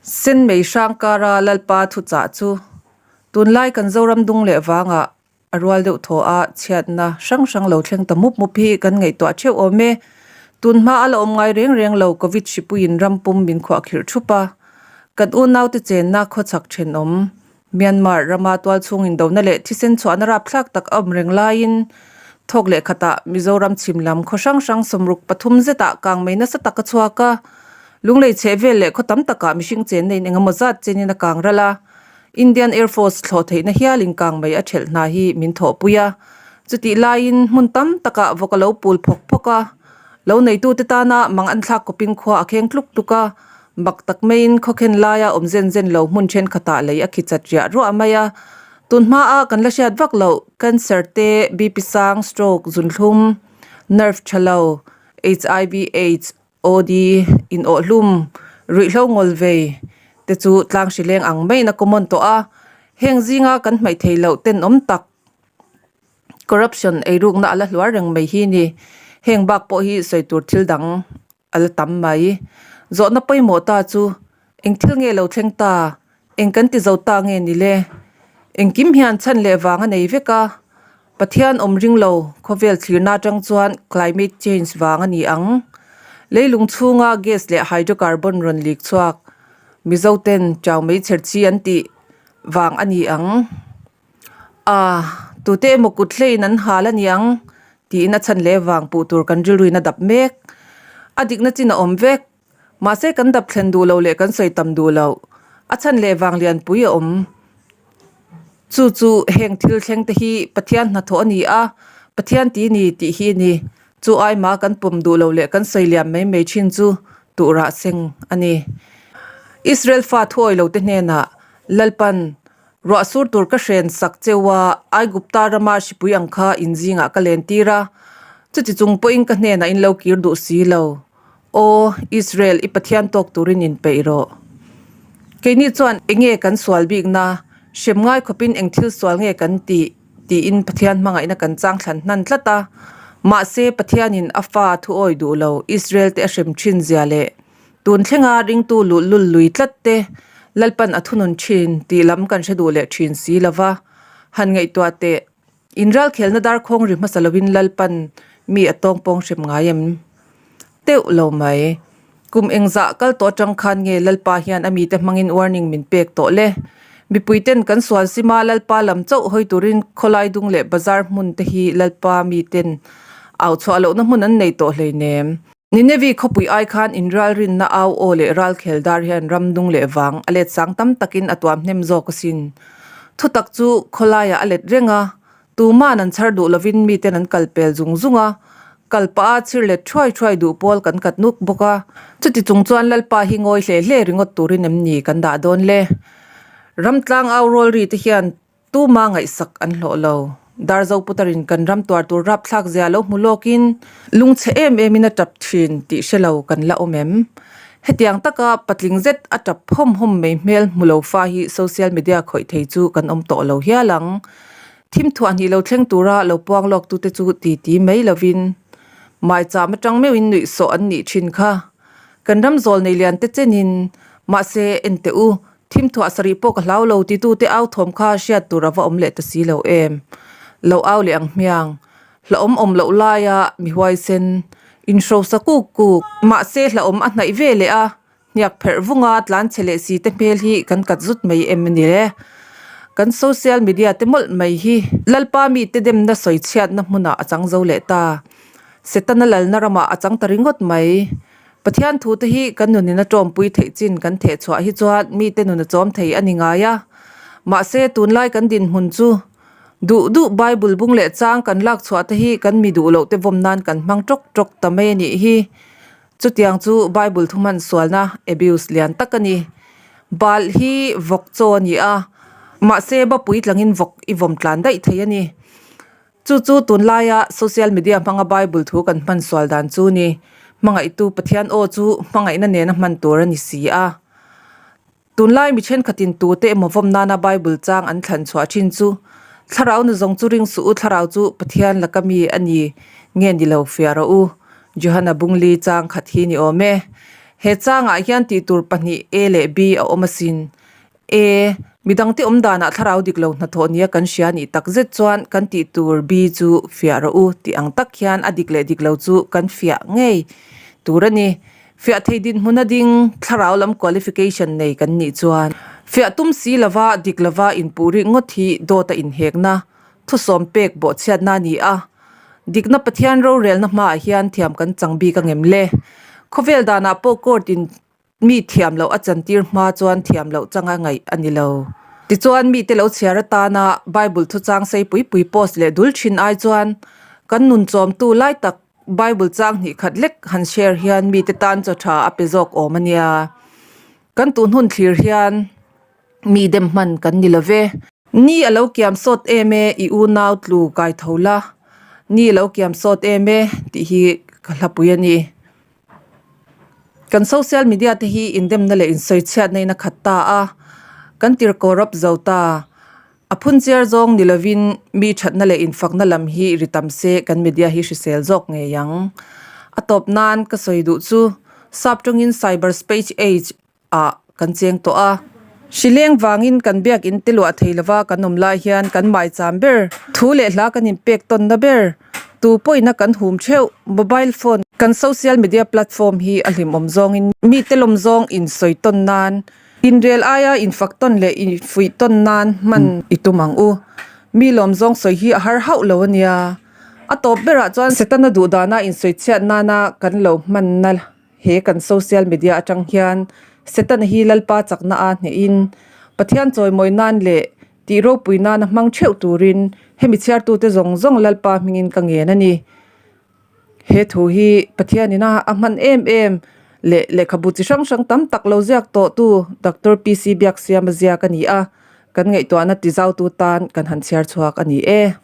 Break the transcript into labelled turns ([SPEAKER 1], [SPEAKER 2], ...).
[SPEAKER 1] Senmei hrang kara Lalpa thuchah chu tunlai kan Zoram dung leh vangah a rual deuh thaw a, chhiatna hrang hrang lo thleng ta mup mup hi kan ngaihtuah theuh awm e. Tunhma a la awm ngai reng reng lo Covid hripuiin ram pum min khuahkhirh thup a, kan unaute chenna khawchhak thenawm Myanmar rama tualchhung indona leh thisen chhuahna rapthlak tak a awm reng laiin thawk leh khatah Mizoram chhim lam khaw hrang hrang 63 zetah kangmei nasa tak a chhuak a, lunglei chheh vel leh khaw tam takah mihring chenna in engemaw zat chenin a kang ral a, Indian Air Force thlawh theihna hialin kangmei a thelh hna hi min thawhpui a, chutih laiin hmun tam takah vawk a lo pul phawk phawk a, lo neitute tana mang an thlak kawpin khua a kheng tluk tluk a. Bak tak maiin khawkhen laia awm zen zen lo hmun thenkhatah lei a khi chat riah ruah mai a. Tun hmaa kan la hriat vak loh cancer te, BP sang, stroke, zunthlum, nerve tha lo, HIV, aids, OD, inawhhlum, ruihhlo ngawl vei te chu tlang hri leng ang maiin a common tawh a. Heng zinga kan hmaih thei loh tenawm tak corruption eirukna a la hluar reng mai hi ni. Heng bak pawh hi sawi tur thil dang a la tam mai. Zawhna pawimawh ta chu eng thil nge lo thleng ta? Eng kan ti zo ta nge ni le? Engkim hian chhan leh vang a nei vek a, Pathian awm ring lo khawvel thlirna atang chuan climate change vang a ni ang. Leilung chhunga gas leh hydrocarbon rawn lik chhuak Mizoten chau mai chher chi an tih vang a ni ang. A, tute emaw kut hleiin an hal a niang tiin a chhan leh vang puh tur kan rilruin a dap mek. A dikna chin a awm vek. Mahse kan dap thlen duh lo leh kan sawi tam duh loh. A chhan leh vang lianpui a awm. Chu chu heng thil thleng te hi Pathian hnathawh a ni a, Pathian ti ni tih hi a ni. Chu aima kan pawm duh lo leh kan sawi liam mai mai thin chu tuhrah seng a ni. Israel fa thuawi lo te hnenah Lalpan Ruah sur tur ka hren sak cheu a, Aigupta rama hripui ang kha in zingah ka len tir a, chuti chung pawhin ka hnenah in lo kir duh si lo. Aw, Israel, i Pathian tawk turin in peih rawh. Keini chuan enge kan sual bikna, hrem ngai khawpin eng thil sual nge kan tih? tiin Pathian hmangaihna kan chang thlan hnan tlat a. Mahse, Pathianin a fa thu awi duh lo, Israel te a hrem thin zia leh Tun thlenga ringtu luhlul lui tlat te Lalpan a thunun thin tih lam kan hre duh leh thin si lo va, han ngaihtuah teh. Inralkhelna darkhawng ri hmasa lovin Lalpan mi a tawngpawng hrem ngai em? Teuh lo mai. Kum engzah kal tawh atang khan nge Lalpa hian a mite hmangin warning min pek tawh le? Mipuiten kan sual sima Lalpa lam chauh hawi turin khawlai dung leh bazar hmun te hi Lalpa miten au chhuah lohna hmun an nei tawh hleinem. Ninevi khawpui ai khan inralrinna au aw leh ralkhel dar hian ram dung leh vang a let sang tam takin a tuam hnem zawk asin. Thutak chu khawlaiah a let reng a, tuma'n an chhar duh lovin miten an kal pel zung zung a, kal pah a chhir let thuai thuai duh pawl kan kat nuk bawk a. Chuti chung chuan Lalpa hi ngawi hle hle ringawt turin em ni kan dah dawn le? Ramtlang au rawl ri te hian Tuma ngaihsak an hlawh lo. Darzo putarin kan ram tuar tur rapthlak zia lo hmu lawkin lungchhe em emin a tap thin tih hre lo kan la awm em? Hetiang taka patling zet a tap hawm hawm mai hmel hmu lo fa hi social media khawih thei chu kan awm tawh lo hial ang. Thim thuah hnih lo thleng tura lo puang lawk tute chu titi mai lovin maicham atang meuhin nuihsawh an nih thin kha. Kan ram zawl nei lian te chenin mahse enteh u Thim thuah sarih pawh ka hlau lo titute au thawm kha hriat tur a va awm leh ta si lo em? Lo au leh ang hmiang. Hlauhawm awm loh laia mi huaisen inhrosa kuk kuk. Mahse hlauhawm a hnaih ve leh a, hniak pherh vunga tlan chhe leh si te hmel hi kan kat zut mai em a ni le. Kan social media te mawlh mai hi Lalpa mite demna sawi chhiatna hmunah a chang zo leh ta. Setana lalna ramah a chang ta ringawt mai. Pathian thu te hi kan nunin a tawmpui theih chin kan theh chhuah hi chuan mite nun a chawm thei a ni ngai a. Mahse tunlai kan dinhmun chu duh duh Bible bung leh chang kan lak chhuah te hi kan mi duh loh te vawm nan kan hmang tawk tawk ta mai a nih hi. Chutiang chu Bible thu hman sualna abuse lian tak a ni. Bal hi vawk chaw a ni a, mahse bapui tlangin vawk i vawm tlan daih thei a ni. Chu chu tunlaia social media hmanga Bible thu kan hman sual dan chu ni. Hmangaihtu Pathian aw chu hmangaihna nena hman tur a ni si a. Tunlai mi thenkhatin tute emaw vawm nana Bible chang an thlan chhuah thin chu Thlarau na zawng chu ring suh u, Thlarau chu Pathian laka mi a ni nge ni lo fiah rawh u. Johana Bungli chang khat hi ni awm e. He changah hian tihtur pahnih A leh B a awm asin. A, Midangte awm danah thlarau dik lo hnathawh nia kan hria nih tak zet chuan kan tihtur B chu fiah rawh u tih ang tak hian a dik leh dik lo chu kan fiah ngei tur a ni. Fiah thei dinhmun a ding thlarau lam qualification nei kan nih chuan fiah tum si lova dik lova inpuh rih ngawt hi dawt a inhekna thusawm pek bawhchhiatna a ni a. Dikna Pathian rorelna hmaah hian thiam kan chang bik angem le? Khawvel danah pawh court in Mi thiam loh a chantir hma chuan thiam loh changa ngaih a ni lo. Tichuan, mite lo chhiar atana Bible thuchang sei pui pui post leh dul thin ai chuan kan nun chawmtu lai tak Bible chang hnih khat lek han share hian mite tan chaw tha a pe zawk awm a nia. Kan tun hun thlir hian mi dem hman kan ni lo ve. Ni a lo kiam sawt em e, i unau tlu kai tho la. Ni a lo kiam sawt em e tih hi ka hlapui a ni. Kan social media te hi indemna leh insawichhiatna in a khat ta a, kan tir corrupt zo ta. A phunchiar zawng ni lovin mi thatna leh infakna lam hi ri tam se kan media hi hrisel zawk ngei ang. A tawp nan ka sawi duh chu sap tawngin cyber space age ah kan cheng tawh a. Hrileng vangin kan biakin te luah thei lova kan awm lai hian kan maicham ber, thu leh hla kan inpek tawnna ber, tu pawhina kan hum theuh, mobile phone, kan social media platform hi a hlimawm zawngin mite lawm zawng insawi tawn nan, inrel aia infak tawn leh infuih tawn nan hman i tum ang u. Mi lawm zawng sawi hi a har hauh lo a nia. A tawp berah chuan Setana duhdana insawi chhiat nana kan lo hmanna He kan social media atang hian Setana hi Lalpa chakna a hnehin Pathian chawimawi nan leh tih ropui nana hmang theuh turin hemi chhiartute zawng zawng Lalpa hmingin ka ngen a ni. He thu hi Pathianin a a hman em em leh lehkhabu chi hrang hrang tam tak lo ziak tawhtu Doctor PC Biaksiama ziak a ni a, kan ngaihtuahna tizautu tan kan han chhiar chhuak a ni e.